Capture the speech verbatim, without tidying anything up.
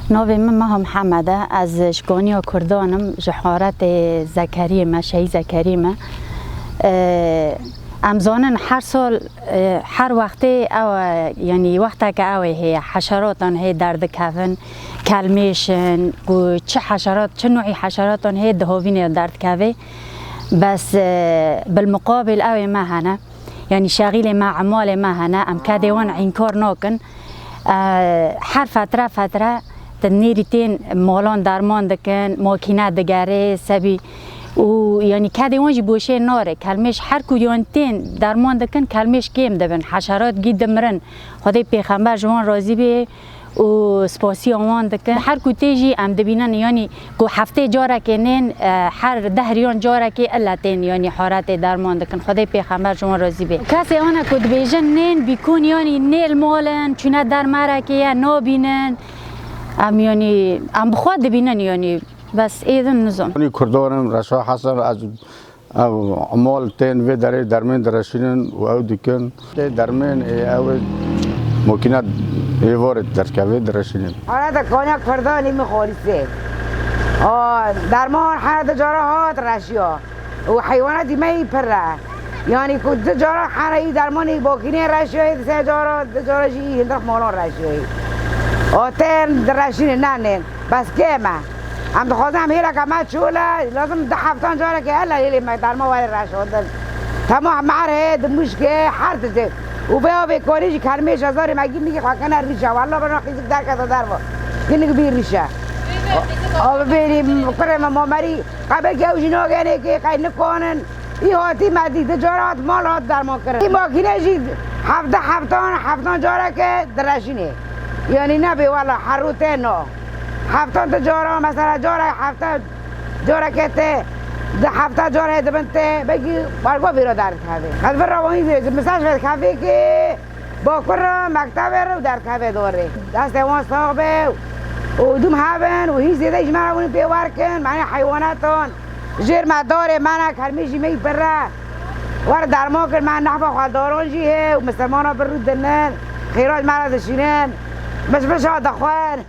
Navê min Meha Mihemed e, ez ji Kaniya Kurdan im, ji haretê Zekeriyê me, Şehîd Zekeriyê me. Ee, em zanin her sal, e, her wextê ew e, yanî wexteke ew ê heye, heşeratan hê derdikevin, kelmêş in, ku çi heşerat, çi nûî heşeratan hê di hovînê derdikeve. Bes, e, bilmuqabil ew ê me hene. Yanî şexîlê me, emalê me hene, em kedê wan înkar nakin. E, her fetre fetre di nêrî tên malan derman dikin, makîne digerê, sebî û yanî kedê wan jî boşê nare. Kelmêş her ku yan tên derman dikin, kelmêş kêm dibin. Heşerat gî dimirin. Xwedê pêxember ji wan razî bê. û spasiya wan dikin. Her ku tê jî em dibînin, yanî ku heftê carekê nên, e, her deh riyan carekê illa tên, yanî haretê derman dikin. Xwedê pêxember ji wan razî bê. Kesê wana ku dibêjin nên bîkûn, yanî nêl mal in, çûne dermarekê ye, nabînin. Em, yanî, em bi xwe dibînin, yanî, bes êdin nizam. Yanî Kurdan in, Reşa Hesen, ez Ev mal tên vê derê dermên direşînin û ew dikin. Tê dermên ê ew ê makîne êvarê derkeve direşînin. Hara de kanya Kurdanî min xolîsê. A, derman her di cara hat reşiya. Û heywanatî me yî pir e. Yanî ku di cara hera yî dermanî makînê reşiya, yî di se cara, di cara jî yî hindir malan reşiya yî. A, tên direşînin, nanên. Bes kêm e. Em dixwazin em hêleke me çol e, lazim di heftan carekê hela hêlê me derma were reşandin. Tema me her heye di Mûşkê her tiştê. Û vê avê korî jî kelmê şezarê me gî nigî xwe kene rîşe. Walla bena qîzik derkete derva. Gî nig bî rîşe. Abi bêrî kurê me mamerî. Qebekî ew jî nagenê kê qey nikonin. Î hatî me dî, di cara hat mal hat derman kirin. Î makîne jî hevde heftan, heftan careke direşînê. Yanî nebê wela her rû tê no. Heftan ti cara, mesela cara hefta careke tê, di hefta carê dibin tê, belkî bargo vîro derdikevê. Ez vir rawahî vê, mesaj vedikevê ki Bakur re, mektebê re û derkevê dorê. Destê wan sax be û dûm hebin û hîn zêde ji me re hûn pê wer kin, me heywanatan. Jêr me darê me ne, kermê jî me yî pir e. Wer derman kir, me nehfa xwe daran jî hê û misilmana bi rû dinin. Xêra ji me re dişînin. Biş bişa dixwin.